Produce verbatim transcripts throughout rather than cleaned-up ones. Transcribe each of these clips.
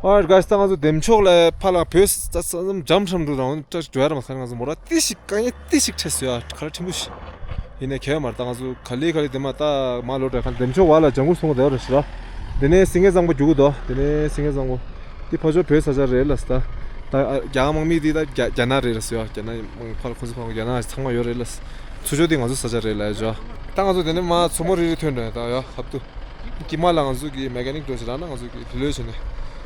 Alright guys, ད་ང་ཚོ་འདེམས་ཆོག་ལ་ཕར་ལ་བོད་ས་ས་འཇམ་འཁྲམ་འགྲོ་རང་ཏྲ་འགྲོ་ཡ་ར་མ་ཁ་ང་ཚོ་མོ་ར་ཏི་ཞིག་གང་ཡ་ཏི་ཞིག་ཁྲེས་ཡ་ཁ་ར་ཁྲིམ་བུ་ཞིག་ཡིན་ནས་ཁེ་མར་ད་ང་ཚོ་ག་ལི་ག་ལི་དེ་མ་ད་མ་ལོ་དྲ་ཁ་འདེམས་ཆོག་བ་ལ་ལྗང་གུ་སོང་བ་དེ་ར་ཞི་ར། དེ་ནས་སིང་གེ་བཟང་པོ་རྒྱུག་གི་དོ། དེ་ནས་སིང་གེ་བཟང་པོ་དེ་ཕ་ཆོ་བོད་ས་ཆ་རེད་ལ་ས་ད་ད་རྒྱ་དམག་མི་དེ་ད་རྒྱ་རྒྱ་ནག་རེད་ལ་ས་ཡ་རྒྱ་ནག་ཕར་ཁོ་ཚོ་ཕར་རྒྱ་ནག་ཚང་མ་ཡོད་རེད་ལ་ས་ཚུར་ཕྱོགས་དེ་ང་ཚོ་ས་ཆ་རེད་ལ་ཡ་ཇོ། ད་ང་ཚོ་དེ་ནས་མ་མཚོ་མོ་རི་རི་ཐོན་འགྲོ་ཡ་ད་ཡ་ཧབ་ཏུ། དཀྱིལ་མ་ལ་ང་ཚོ་གི་མེ་ཀ་ནིག་འགྲོ་ཞིག་ལ་ན་ང་ཚོ་གི་ལི་ལོས་བྱས་ནས་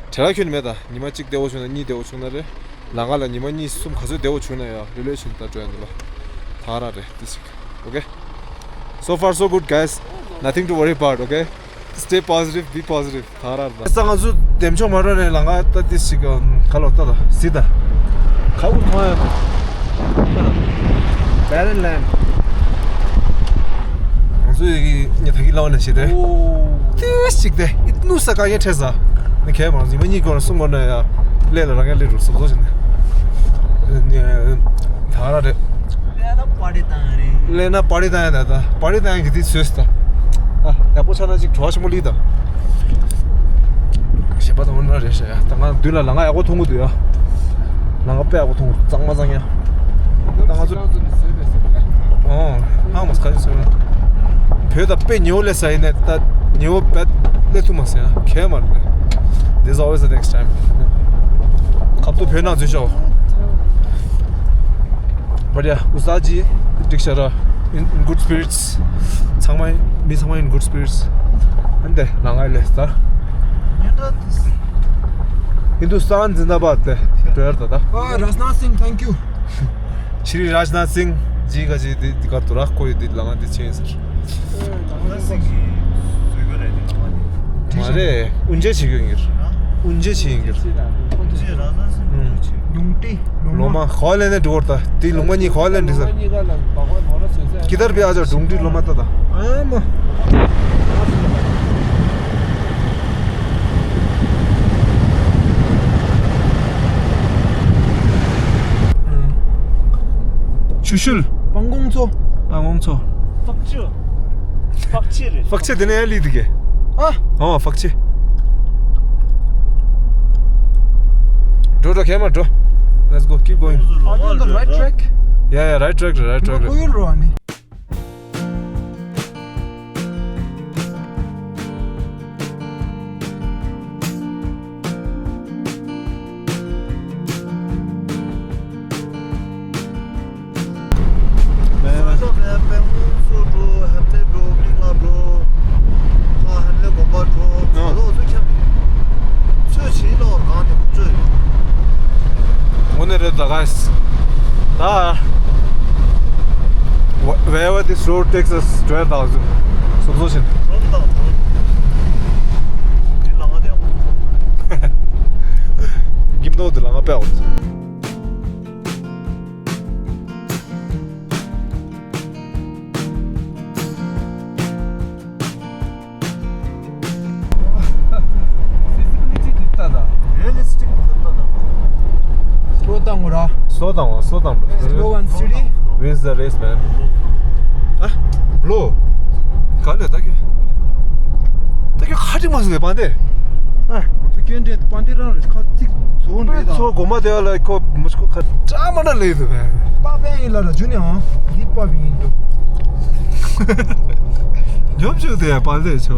བྲེལ་བ་ཁྱོན་མེད་ད། ཉི་མ་གཅིག་བདེ་བོ་བྱུང་ན་གཉིས་བདེ་བོ་བྱུང་ན་རེད། ལམ་ཁ་ལ་ཉི་མ་གཉིས་གསུམ་ག་ཚོད་བདེ་བོ་བྱུང་ན་ཡང་ལི་ལོས་བྱས་ནས་ད་འགྲོ་ཡ་འདུག་ལ། ད་ར་རེད་དེ་ཞིག Okay. So far so good guys. Nothing to worry about, okay? Stay positive, be positive. ད་ར་ར། ས་ང་ཚོ་འདེམས་ཆོག་མ་རོ་ནས་ལམ་ཁ་ད་དེ་ཞིག་ག་ལོག་ད་ད་སི་ད། ཁ་འུ་མཐོང་ཡ། Barren land. ང་ཚོ་ཡི་གི་ཉ་ཐག་གི་ལོག་ནས་ཞིག་རེད། ཏི་ཞིག་དེ་ཨི་ནུ་ས་ག་ཡེ་ཁྲེ་ས། ནི་ཁེ་མང་ཟིན་མ་གཉིས་སྐོར་སུམ་སྐོར་ནས་ཡ་ལས་ལ་རང་ཡ་ལས་རུ་སོ་སོ་ཞིག་ནས། ད་ར་རེད། ལས་ན་པ་རི་ཏང་རེད། ལས་ན་པ་རི་ཏང་ཡ་ད་ད་པ་རི་ཏང་ཡ་གི་དེ་ཚོས་ད། ཨ་ཡག་པོ་ཆགས་ན་ཅིག་བྲོ་བ་ཞིམ་པོ་ལི་ད། ཞེ་པ་དང་འོ་ན་རེད་ཤག་ཡ། ད་ང་མདུན་ལ་ལམ་ཁ་ཡག་པོ་མཐོང་གི་འདུག་ཡ། ལམ་ཁ་དཔེ་ཡག་པོ་མཐོང་གི་འདུག་གཙང་མ་གཙང་ཡ། ད་ང་ཚོ་ཨོ་ཧང་མོ་སྐད་ཆ་ཟེར་བ། བོད་ད་དཔེ་ཉེ་བོ་ལས་ས་ཡིན་ནས་ད་ཉེ་བོ་བད་ལས་ཐུབ་མ་ཟེར་ཡ་ཁྱད་མ་རེད། There's always a next time. ཁབ་ཏུ་བོད་ནང་འཛུལ་ཤོག But yeah, ཨུ་ས་ཇི་འགྲིག་ཤག་ར། In, in good spirits. ཚང་མ་མི་ཚང་མ་in good spirits. ཨན་དེ་ལ་ང་ལས་ད། ཉེ་འདྲ་དུ་སི། ཧིན་དུ་སྟན་ཛིན་དཱ་བཱད་དེ་འགྲོ་ཡར་ད་ད། ཨ་རཱཇ་ནཱཐ་སིང་། Thank you. ཤྲི་རཱཇ་ནཱཐ་སིང་ཇི་ག་ཇི་དེ་དེ་ག་དུ་ར་ཁོ་ཡི་དེ་ལ་ང་དེ་ཆེན་ཟེར། རཱཇ་ནཱཐ་སིང་གི་བཟོས་ག་རེད་དེ་ལ་ང་དེ། མ་རེད། དབུ་འབྱེད་བྱེད་རྒྱུ་ཡིན་གྱི་རེད། དབུ་འབྱེད་བྱེད་ཡིན་གྱི་རེད། རཱཇ་ནཱཐ་སིང་། ལོ་མ། ག་པར་ལེན་ནས་འགྲོ་བར་ད། དེ་ལུང་མ་གཉིས་ག་པར་ལེན་འགྲིག་ས། ཀི་དར་པེ་ཨ་ཅར་ཌུང་ཌི་ལོ་མ་ད་ད། ཨ་མ། ཆུ་ཤུལ། སྤང་གོང་མཚོ། སྤང་གོང་མཚོ། ཕག་ཆུ། ཕག་ཆུ་རེད། ཕག་ཆུ་དེ་ནས་ཡར་སླེབས་འདུག་གས། ཨ། ཨོ་ཕག་ཆུ། འགྲོ་འགྲོ་གད་མ་འགྲོ། Let's go, keep going. Are you on the right track? Yeah, yeah, right track, right track. ཁོར་ཡུག་རོ་ཨ་ནི། དངོས་གནས་རེད་ད་guys. ད། Wh- wherever this road takes us, twelve thousand. སོ་སོ་བཞིན། འགྲིམ་ཐོག་དེ་ལ་ང་པས་འོང་། Feasibility དེ་ལྟ་ད། Realistic དེ་ལྟ་ད། Slow བཏང་དགོས་ར། Slow བཏང་བ། Slow བཏང་བ། Slow and steady. Wins the race, man. ཨ། Blow. ག་ལེ་ད་ཁྱོད། ད་ཁྱོད་ཁ་ཅིག་མ་ཟིན་པ་འདི། ཨ། ད་ཁྱོད་འདྲེ་པ་འདི་རང་རེད། ཁ་ཅིག་ཚོ་འདྲེ་ད། ཚོ་གོ་མ་དེ་ལ་ཁོ་མུ་ཁོ་ཁ་ཀྲ་མ་ན་ལེ་དུ་བས། པ་པའི་ཡིན་ལ་ར་ཇུ་ནི་ཨང་། འདི་པ་བི་ཡིན་འདུག་ཉོབ་ཆུ་དེ་པ་ལེ་ཆོ།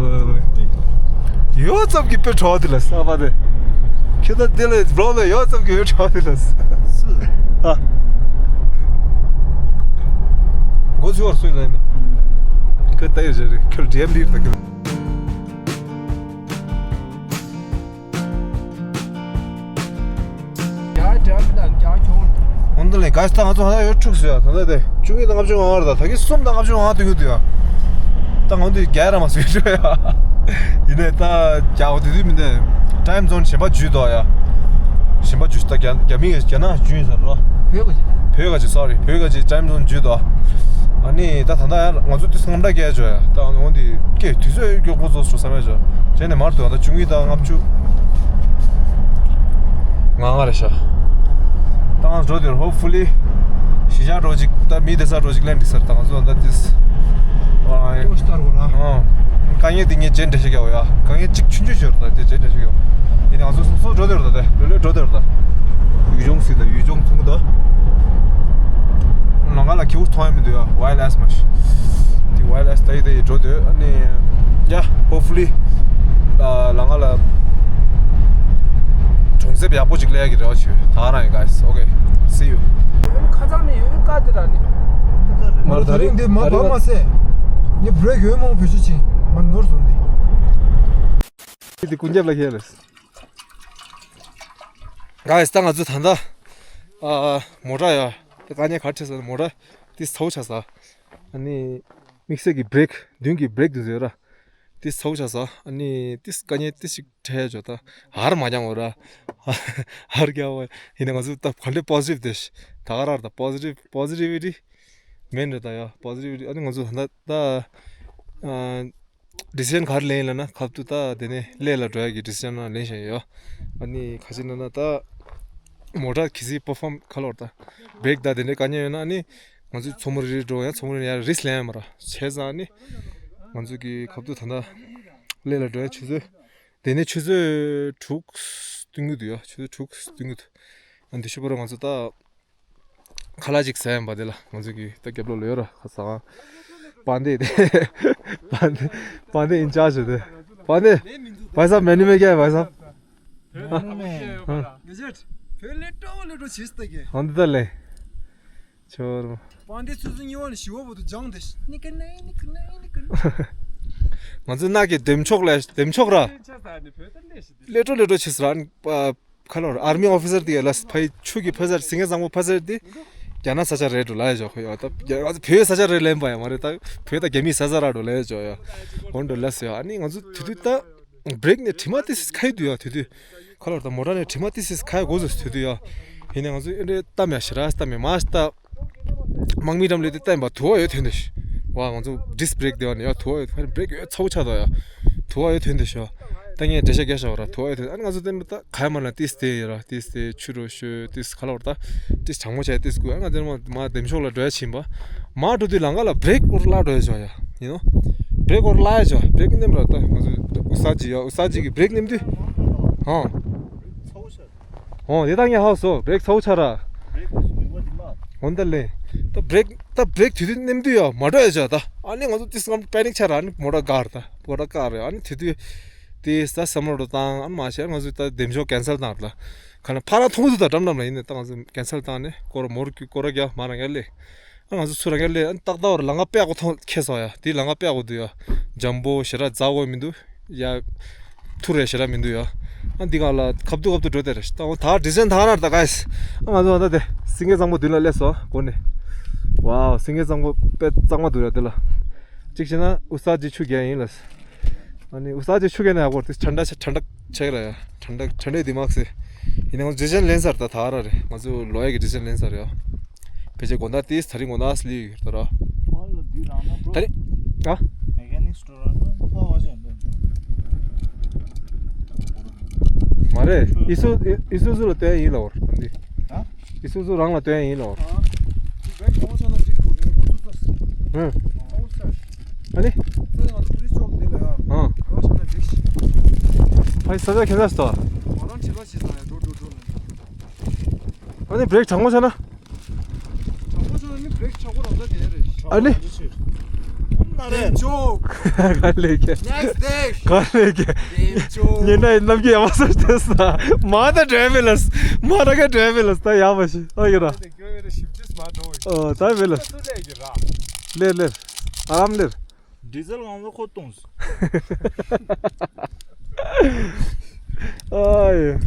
ཡོ་ཙམ་གྱི་དཔེ་གྲོགས་དེ་ལ་ས་པ་དེ། ཁྱོད་ད་དེ་ལ་བློ་ལ་ཡོ་ཙམ་གྱི་ཡོ་གྲོགས་དེ་ལ་ས། ཨ། མགོ་ཚུ་བར་སུ་ལ་ནི། ཁྱོད་ད་ཡོ་ཟེར་རེ་ཁྱོད་ཌི་ཨེམ་ལི་ད་ཁྱོད། ཡ་འདྲ་མི་དང་རྒྱ་ཁྱོང་། འོན་ཏེ་ལས་ག་ས་ང་ཚོ་ཧ་ཡོད་ཕྲུག་ཟེར་ཡ་ད་ལྟ་དེ་བཅུ་གཉིས་དང་ལྔ་བཅུ་ང་བར་ད་ད་གི་གསུམ་དང་ལྔ་བཅུ་ང་ལྔ་སྟོན་གྱི་འདུག་ཡ། ད་འོན་ཏེ་རྒྱ་ར་མ་སུ་ཡོད་ཡ། ཡིན་ནའི་ད་རྒྱ་འོ་དེ་དུས་མི་འདི་ཊའིམ་ཛོན་གཞན་པ་འཇུས་འདུག་ཡ། གཞན་པ་འཇུས་ད་རྒྱ་རྒྱ་མི་རྒྱ་ནག་འཇུས་ཡིན་ས་རོ། བོད་ག་ཅི། བོད་ག་ཅི་སོ་རི་བོད་ག་ཅི་ཊའིམ་ཛོན་འཇུས་འདུག་ཨ་ནི་ད་ད་ལྟ་ཡ་ང་ཚོ་དུས་སང་འདྲ་རྒྱ་འཇོ་ཡ་ད་འོན་ཏེ། ཀྱེ་དུས་ཚོད་མགྱོགས་པོ་རྫོགས་སོང་བསམ་ཡ་ཅོ། བྱས་ནས་མར་དུ་ད་བཅུ་གཉིས་དང་ལྔ་བཅུ། ང་ལྔ་རེད་ཤག་ད་ང་འགྲོ་དེར་hopefully གཞིས་ཆགས་འགྲོ་ཅིག་ད་མི་བསྡད་ས་འགྲོ་ཅིག་ལེན་འགྲིག་ས་རེད། ད་ང་ཚོ་ད་ཏིས། ཨོ་ཤི་ཏར་གོ་ར། ཨོ། དཀའ་ངལ་དེ་ངས་རྗེས་འདྲི་ཤེས་ཀྱི་ཡོད་ཡ། དཀའ་ངལ་གཅིག་ཆུང་ཆུང་ཤོར་ད་དེ་རྗེས་འདྲི་ཤེས་ཀྱི་ཡོད། ཡིན་ནའང་ང་ཚོ་སོ་སོ་ འགྲོ་དེར་ད་དེ་ལོས་ལོས་འགྲོ་དེར་ད། ཡུལ་ལྗོངས་སི་ད་ཡུལ་ལྗོངས་མཐོང་གི་འདུག་ལམ་ཁ་ལ་ཁྱེའུ་མཐོང་ཡ་མི་འདུག་ཡ། ཝའི་ལ་ཨེས་མ་ཤི། དེ་ཝའི་ལ་ཨེས་ད་ཡི་ད་ཡི་འགྲོ་དེ་ཨ་ནི། ཡ། ཧོབ་ཕུ་ལི། ལམ་ཁ་ལ་གྲོང་གསེབ་ཡག་པོ་ཅིག་སླེབས་ཡ་གི་རེ་བ་བྱོས། ད་ག་རང་ཡིན། གཱས། ཨོ་ཀེ། སི་ཡུ། ཁ་ཚང་ནས་ཡོད་ཀ་དེ་ར་ནི། མ་ད་རིང་འདི་མ་བབ་མ་ཟད། ངས་བྲེག་ཡོད་མོ་བེད་སྤྱོད་ཅིག་མ་ནོར་སོང་འདི། འདི་ཀུན་རྒྱབ་ལ་ཁེལ་རེད། གཱས། ད་ང་ཚོ་ད་ལྟ་ཨ་མོ་ཊ་ཡ། དེ་དཀའ་ངལ་ག་རེ་འཕྲད་ས། མོ་ཊ་དེ་ཚ་བོ་ཆགས་ས། ཨ་ནི་དམིགས་བསལ་གྱི་བྲེག་མདུན་གྱི་བྲེག་དེ་ཚོ་ཡོད་ར། དེ་ཚ་བོ་ཆགས་ས། ཨ་ནི་དེ་དཀའ་ངལ་དེ་ཞིག་འཕྲད་ཡ་ཅོ། ད་ཧར་མ་རྒྱང་བ་ར། ཧར་རྒྱག་བ་ཡིན་ན་ང་ཚོ་ད་ག་འདྲ་པོ་སི་ཊིབ་དེ་ད་ག་ར་ད་པོ་སི་ཊིབ་པོ་སི་ཊི་བི་ཊི་མེན་རེད་ད་ཡ། པོ་སི་ཊི་བི་ཊི། ཨ་ནི་ང་ཚོ་ད་ལྟ་ད་ཨ། ཌི་སི་ཤན་ག་རེ་ལེན་ལབ་ན་ཁབ་ཏུ་ད་དེ་ནས་ལས་ལ་འགྲོ་ཡ་གི་ཌི་སི་ཤན་ལེན་བཞིན་ཡོད། ཨ་ནི་ཁ་ཅིག་ན་ན་ད་མོ་ཊ་གི་སི་པར་ཕོམ་ག་ལོར་ད་བྲེག་ད་དེ་འདྲའི་དཀའ་ངལ་ཡོད་ན་ཨ་ནི་ང་ཚོ་མཚོ་མོ་རི་རི་འགྲོ་ཡང་མཚོ་མོ་རི་ནས་ཡར་རིས་ལེན་ཡ་མ་ར་བྱས་ཙང་ཨ་ནི་ང་ཚོ་གི་ཁབ་ཏུ་ད་ལྟ་ལས་ལ་འགྲོ་ཡ་ཆུ་ཚོད་དེ་ནས་ཆུ་ཚོད་དྲུག་སྟོན་གྱི་འདུག་ཡ། ཆུ་ཚོད་དྲུག་སྟོན་གྱི་འདུག་ཨ་འདི་ཤུ་པ་ར་ང་ཚོ་ད། ཁ་ལག་ཅིག་ཟ་ཡ་ཡིན་པ། དེ་ལ་ང་ཚོ་གི་ད་རྒྱབ་ལོགས་ལ་ཡོད་ར། ཁ་ཟ་ཁང་པཱན་ཌེ་དེ། པཱན་ཌེ། པཱན་ཌེ་ཨིན་ཅཱར་ཇི་དེ། པཱན་ཌེ། བྷའི་སཱབ་མེ་ནུ་མེ་ཀྱ་ཧེ་བྷའི་སཱབ། ཧ། ཧ། བོད་ལས་སྤྲོ་བོ་ལས་སྤྲོ་བྱེད་སྟ་གེ། ཧོན་དེ་ད་ལེ། ཆོར། པཱན་ཌེ་ཆུ་ཚོད་གཉིས་པ་ནས་བཞི་པ་བར་དུ་སྦྱངས་ཏེ། ནི་ཀ་ནི་ནི་ཀ་ནི་ནི་ཀ་ནི། ང་ཚོ་ནག་གི་འདེམས་ཤོག་ལ་འདེམས་ཤོག་ར། ལས་སྤྲོ་ལས་སྤྲོ་བྱེད་ས་ར། ཁ་ལོར་ཨར་མི་ཨོ་ཕི་སར་དེ་ལ་ཕའི་ཆུ་གི་ཕ་སར་སིང་ངེ་བཟང་པོ་ཕ་སར་དེ་རྒྱ་ནག་ས་ཆ་རེད་འགྲོ་ལ་ཡ་ཇོ་ཁོ་ཡ། ད་རྒྱ་ང་ཚོ་བོད་ས་ཆ་རེད་ལེན་པ་ཡ་མ་རེད། ད་བོད་ད་རྒྱ་མི་ས་ས་ར་འགྲོ་ལ་ཡ་ཇོ་ཡ། འོན་འགྲོ་ལ་སི་ཡ། ཨ་ནི་ང་ཚོ་དུས་དུས་ད་བྲེག་ནས་དྲི་མ་ཏི་སི་ཁ་ཡི་དུ་ཡ། དུས་དུས་ཁ་ལོར་ད་མོ་ཊ་ནས་དྲི་མ་ཏི་སི་ཁ་ཡ་གོ་ཚོ་དུས་དུས་ཡ། ཡིན་ནས་ང་ཚོ་ཨེ་འདྲེ་ཏམ་ཡ་ཞི་ར་ཏམ་ཡ་མ་ཤི་ད། དམག་མི་འགྲམ་ལས་དེ་བསྟན་པ་དུ་བ་ཡོད་ཐོན་དེ་ཤི། ཝ་ང་ཚོ་ཌིས་བྲེག་དེ་བ་ནི་ཡ་དུ་བ་ཡོད་ཐོན་བྲེག་ཡོད་ཚ་བོ་ཆགས་དོ་ཡ། དུ་བ་ཡོད་ཐོན་དེ་ཤི། ད་ངས་འགྲེལ་བཤད་རྒྱག་ཤ་བ་ར་དུ་བ་ཡོད་ཐོན། ཨ་ནི་ང་ཚོ་བསྟན་པ་ད་ག་ཡ་མ་ལ་ཏིས་དེ་ཡ་ར་ཏིས་དེ་ཆུ་རོ་ཤོད་ཏིས་ག་ལ་བར་ད་ཏིས་གྲང་མོ་བྱས་ཏིས་དགོས། ཨ་ང་དེ་མ་མ་འདེམས་ཤོག་ལ་འགྲོ་ཡ་ཕྱིན་པ། མ་འགྲོ་དུས་ལང་ག་ལ་བྲེག་སྐོར་ལ་འགྲོ་ཡ་ཆོ་ཡ་ཡིན་ནོ། བྲེག་སྐོར་ལ་ཡ་ཆོ་བྲེག་ནེམ་ར་ད་ང་ཚོ་ཨུ་ས་ཇི་ཡ་ཨུ་ས་ཇི་གི་བྲེག་ནེམ་དུས། ཧང་། ཚ་བོ་ཆགས། ཨོ་དེ་ད་ངས་ཧ་སོ་བྲེག་ཚ་བོ་ཆགས་ར། བྲེག་གི་སུ་ཡོད་པ་དེ་མ། འོན་ད་ལེ། ད་བྲེག་ད་བྲེག་དུས་དུས་ནེམ་དུས་ཡ་མ་འགྲོ་ཡ་ཆ་ད། ཨ་ནི་ང་ཚོ་ཏིས་སྐམ་པེ་ནིག་ཆགས་ར། ཨ་ནི་མོ་ཊ་གར་ད་མོ་ཊ་གར་རེད། ཨ་ནི་དུས་དུས་དེ་ས་སམ་རོ་བཏང་ཨ་ནི་མ་བྱས་ང་ཚོ་ད་འདེམས་ཤོག་ཀན་སལ་བཏང་ར། ཁ་ན་ཕ་ར་མཐོང་དུས་ད་འགྲམ་འགྲམ་ལ་ཡིན་ནས་ད་ང་ཚོ་ཀན་སལ་བཏང་ནས་སྐོར་མོར་གི་སྐོར་རྒྱག་མ་ར་ངས་ལེ། ཨ་ང་ཚོ་ཚུར་རང་ཡར་སླེབས། ཨ་ཏག་ཏག་བར་ལམ་ཁ་དཔེ་ཡག་པོ་མཐོང་ཁེལ་སོང་ཡ། དེ་ལམ་ཁ་དཔེ་ཡག་པོ་འདུག་ཡ། འཇམ་པོ་ཞེ་དྲག་འཛག་དགོས་མི་འདུག་ཡ། ཐུར་རེ་ཞེ་དྲག་མི་འདུག་ཡ། ཨ་འདི་ག་ལ་ཁབ་ཏུ་ཁབ་ཏུ་འགྲོ་དེ་རེད། ད་འོ་ད་ཌི་སི་ཤན་ད་ནར་ད་གཱས། ཨ་ང་ཚོ་ད་དེ་སིང་གེ་གཙང་པོ་མདུན་ལ་སླེབས་སོང་སྒོ་ནས། ཝའོ་སིང་གེ་གཙང་པོ་དཔེ་གཙང་མ་འདུག་ཡ། དེ་ལ་གཅིག་བྱས་ན་ཨུ་ས་ཇི་ཆུ་རྒྱག་ཡིན་ལ། ཨ་ནི་ཨུ་ས་ཇི་ཆུ་རྒྱག་ན་ཡག་པོ་དེ་ཁྲ་འདྲ་ཁྲ་འདྲ་ཆགས་ར་ཡ། ཁྲ་འདྲ་ཁྲ་འདྲའི་དེ་མག་སེ། ཡིན་ནའང་ཌི་སི་ཤན་ལེན་ཚར་ད་ད་ར་རེད། ང་ཚོ་ལོ་ཡ་གི་ཌི་སི་ཤན་ལེན་ཚར་ཡ། ཕལ་ཆེར་དགོང་དག་དེས་ད་རིང་དགོང་དག་སླེབས་ཡོད་ད་ར། ཨ་ལ་འདི་རང་ན་འགྲོ། ད་རིང་། ཨ། མེ་ཀ་ནིག་སི་སི་ཊོར་རང་ན་ཕ་བ་ཅན་འདོན། མ་རེད། ཨི་སུ་ཨི་སུ་ཟུ་ལ་སྟོན་ཡིན་ལ་འོར་འདི། ཨ། ཨི་སུ་ཟུ་རང་ལ་སྟོན་ཡིན་ལ་འོར། ཨ། འདི་བེག་གང་བ་ཆ་ན་འགྲིག་འགྲོ་རེད་ཁོ་ཚོ་ཚོ། ཧུམ། ཨ་འོ་ས། ཨ་ནི། ས་ཡང་ང་ཚོ་པོ་ལིས་ཅོག་འདི་ལ་ཡ། ཨ། གང་བ་ཆ་ན་འགྲིག་ཤི། ཕ་ཡི་ས་ཆ་ཁྱད་མཚར་སྟོ། ང་རང་བྲིས་པ་བྱེད་ས་ཡ་འགྲོ་འགྲོ་འགྲོ་ལ། ཨ་ནི་བེག་གྲང་མོ་ཆ་ན། གྲང་མོ་ཆ་ན་ནི་བེག་ཆག་པོ་རང་ད་དེ་རེད། ཨ་ནི། ལེམ་ཅོག་ག་ལེ་གེ། Next day. ག་ལེ་གེ། ལེམ་ཅོག་ཉེ་འདྲ་ཡི་ནམ་གྱི་ཡ་མ་སོ་ཏེ་ས། མ་ད་འདྲ་མེད་ལ། མ་ད་ག་འདྲ་མེད་ལ་ད་ཡ་མ་ཤི། ཨ་ཡོད་ར། ཨོ་ད་མེད་ལ། ལེར་ལེར། ཨ་རམ་ལེར། ཌི་ཟེལ་ང་ཚོ་ཁོ་གཏོང་། ཨ་ཡེ།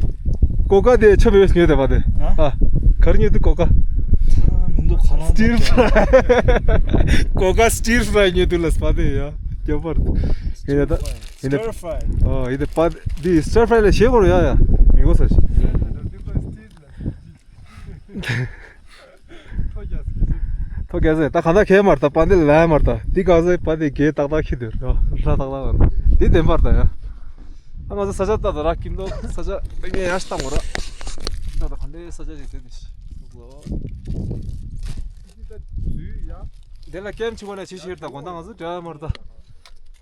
ཀོ་ཀ་དེ་ཆབ་ཡོད་ཉོས་དེ་པ་དེ། ཨ། ག་རེ་ཉོས་དུ་ཀོ་ཀ། ཨ་མི་འདུག་ག་ལ་སི་ཊིར་ཕ་རའི། ཀོ་ཀ་སི་ཊིར་ཕ་རའི་ཉོས་དུ་ལ་སི་པ་དེ་ཡ། རྒྱབ་པར། ཡིན་ད། ཡིན་ད། སི་ཊིར་ཕ་རའི། ཨོ་ཡིན་ད་པ་དེ་སི་ཊིར་ཕ་རའི་ལ་ཞེ་གོ་ར་ཡ་ཡ། མི་གོ་ས་ཞིག་ཐོ་རྒྱ་ཟེར། ད་ག་ད་གས་མར་ད་པ་འདི་ལ་མར་ད་འདི་ག་ཟེར་པ་འདི་གས་ཏག་ཏག་ཁྱི་འདུག་ཡ་ཧྲ་ཏག་ཏག་འདི་དེ་མར་ད་ཡ། ཨ་ང་ཚོ་ས་ཆ་ད་ད་ར་ཀིམ་དོ་ས་ཆ་ངས་ཡ་ཤ་ཏང་གོ་ར། ད་ད་ག་འདྲའི་ས་ཆ་ཞིག་དེ་དེ་ཤི། དེ་ལ་ཀེམ་ཆུ་བ་ལ་ཆི་ཤི་ད་གོ་ད་ང་ཚོ་འདྲ་མར་ད།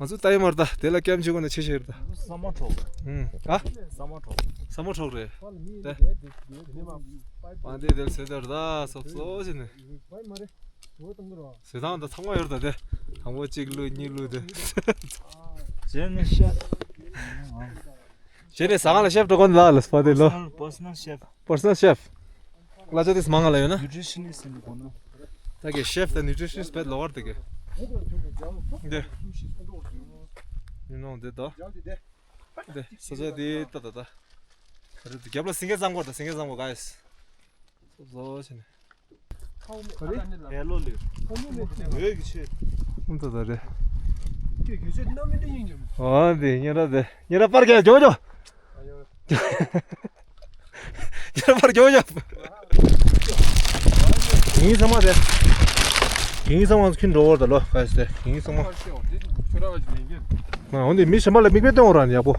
ང་ཚོ་ལྟ་ཡི་མར་ད་དེ་ལ་སྐྱབས་མཆི་གོ་ནས་ཆེ་ཆེར་ད། ས་མ་འཕྲོག་ཨུམ། ཨ། ས་མ་འཕྲོག་ས་མ་འཕྲོག་རེད། ད། པང་དེ་དེར་ཟེར་དར་ད་སོབ་སོ་ཟེར་ནས། ཟེར་ཐང་ད་ཚང་མ་ཡོད་ད་དེ། དང་པོ་གཅིག་ལུས་གཉིས་ལུས་དེ། ཇེ་ནི་ཤ། ཇེ་ནི་ཟ་ཁང་ལ་ཤེབ་འགྲོ་གོ་ནི་ལ་ལ་སྤ་དེ་ལོ། Personal chef. Personal chef. གླ་ཆ་དེ་མང་ང་ལ་ཡོད་ན། Nutritionist ཡིན་གོ་ན། ད་གི་ཤེབ་དང་nutritionist བེད་ལོ་གར་དེ་གི། འདི། ཉིན་ནོང་འདི་ད། འདི་ས་ཆ་འདི་ད་ད་ད། རེད་དེ་རྒྱབ་ལ་སེང་གེ་བཟང་པོ་ད་སེང་གེ་བཟང་པོ་guys། བཟོ་བྱས་ནས། ཧེ་ལོ་ལེ། འོད་ཀྱི་ཆེ། ཨུམ་ད་ད་རེད། ཨོ་འདི་ཉེ་ར་དེ་ཉེ་ར་པར་རྒྱག་འཇོག་འཇོག་ཡར་པར་རྒྱོབ་ཡ། ཡིན་ཚང་མ་དེ། ཡིན་ཚང་མ་ཁྱོད་འགྲོ་བར་ད་ལོ་ཁ་ཤས་དེ་ཡིན་ཚང་མ། ང་འོན་ཏེ་མི་གཞན་པ་ལ་མིག་དཔེ་སྟོན་འོང་ར་ཡག་པོ།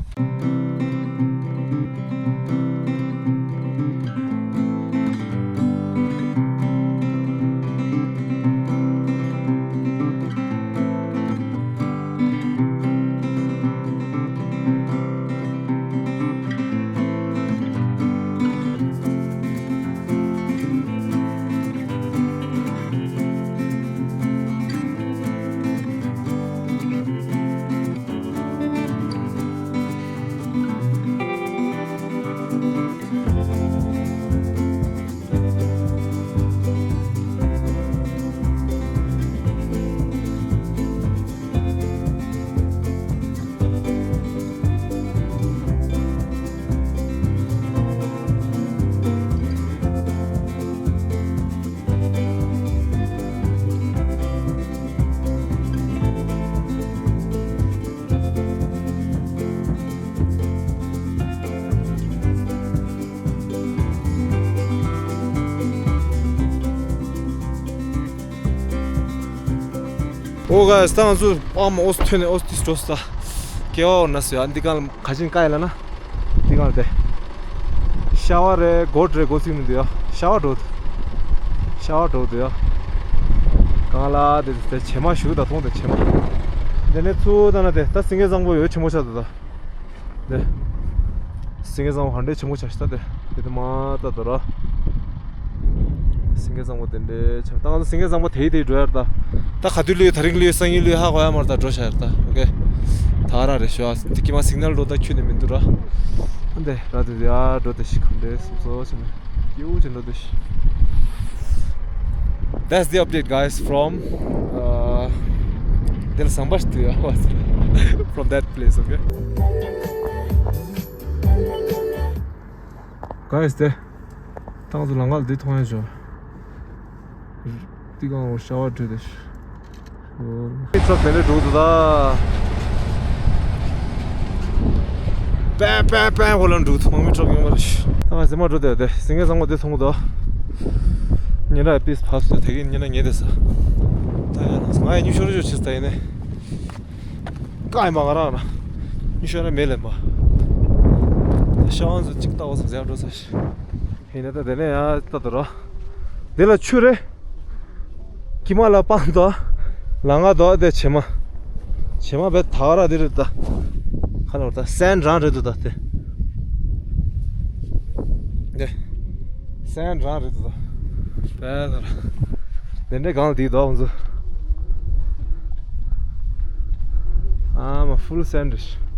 ཨོ་ག་ས་ང་ཚོ་ཨམ་ཨོ་སི་ཐོན་ནས་ཨོ་སི་ཏིས་འགྲོ་ས། ཀེ་བ་འོ་ན་སུ་ཡ་འདི་གང་ཁ་ཆེན་ཀ་ཡ་ལ་ན། འདི་གང་དེ། ཤ་བ་རེ་གོ་དྲེ་གོ་ཚིག་མི་འདུག་ཡ། ཤ་བ་འགྲོ་འདུག་ཤ་བ་འགྲོ་འདུག་ཡ། གང་ལ་དེ་དེ་བྱེ་མ་ཞུ་ད་མཐོང་དེ་བྱེ་མ། འདི་ནས་ཚུར་ད་ན་དེ་ད་སེང་གེ་བཟང་པོ་ཡོད་ཆེན་པོ་ཆགས་འདུག་ད། ནས། སེང་གེ་བཟང་པོ་ག་འདྲའི་ཆེན་པོ་ཆགས་ཤི་ད་དེ། དེ་དུ་མ་ད་དོ་ར། སེང་གེ་བཟང་པོ་དེ་འདྲའི་ཆེན་པོ་ད་ང་ཚོ་སེང་གེ་བཟང་པོ་དེའི་དེའི་འགྲོ་ཡར་ད། ད་ག་དུས་ལུས་ད་རིང་ལུས་སང་ཉིན་ལུས་ཧ་གོ་ཡ་མར་ད་འགྲོ་ཤ་ཡར་ད་ཨོ་ཀེ། ད་ར་རེ་ཤོ་ཨ་དེ་ཀྱི་མ་སིག་ནལ་འགྲོ་ད་ཁྱོད་ནས་མི་འདུག་ར། ཨ་འདེ་ར་དེ་དེ་ཨ་འགྲོ་དེ་ཤི་ག་འདྲའི་སུམ་སོ་ཆེ་ནས། ཡུ་ཅི་འགྲོ་དེ་ཤི། That's the update, guys, from, uh, དེ་ལ་ཟམ་པ་ཞིག་ཏུ་ཡ་བ་ཟེར། From that place, okay? Guys, དེ་ཏང་ཚོ་ལང་ཀ་ལ་འདི་མཐོང་ཡ་བྱོས། ཏི་ཀང་ལོ་ཤ་བ་བྲོས་ཏེ་ཤི། མི་ཁྲོག་དེ་འདྲ་འགྲོ་འདུག་ད། པན་པན་པན་ཧོ་ལ་འགྲོ་འདུག་མང་མི་ཁྲོག་ཡོང་བ་རེད་ཤི། ད་ང་ཟེ་མ་འགྲོ་དེ་དེ་སེང་གེ་བཟང་པོ་དེ་མཐོང་གི་འདུག་ཉེ་ར་པིས་ཕབ་སོ་དེ་གིན་ཉེ་ར་ཉེ་དེ་ས། ད་ཡ་ང་ཡ་ཉུ་ཤོར་ཤོར་ཆེ་ས་ད་ཡིན་ནས། ཀ་ཡི་མ་ག་རང་ན། ཉི་ཤོ་ན་མེ་ལེན་པ། ཤ་ཝང་ཚོ་གཅིག་ལྟ་བ་ཚོ་ཟེར་འགྲོ་ས་ཤི། ཧེ་ན་ད་དེ་ནས་ཡང་ལྟ་དུ་ར། དེ་ལ་ཆུ་རེ། ཀི་མ་ལ་པང་དོ། ལ་ང་དོ་དེ་བྱེ་མ། བྱེ་མ་བེ་ཐ་ར་དེ་རེད་ད། ཁ་ལ་བར་ད་སན་རང་རེད་དུ་ད་དེ། དེ། སན་རང་རེད་དུ་ད། བེ་ད་ར། དེ་འདྲའི་གང་ལ་དེའི་དོག་འཛུ། ཨ་མ་ཧྥུལ་སན་རེད།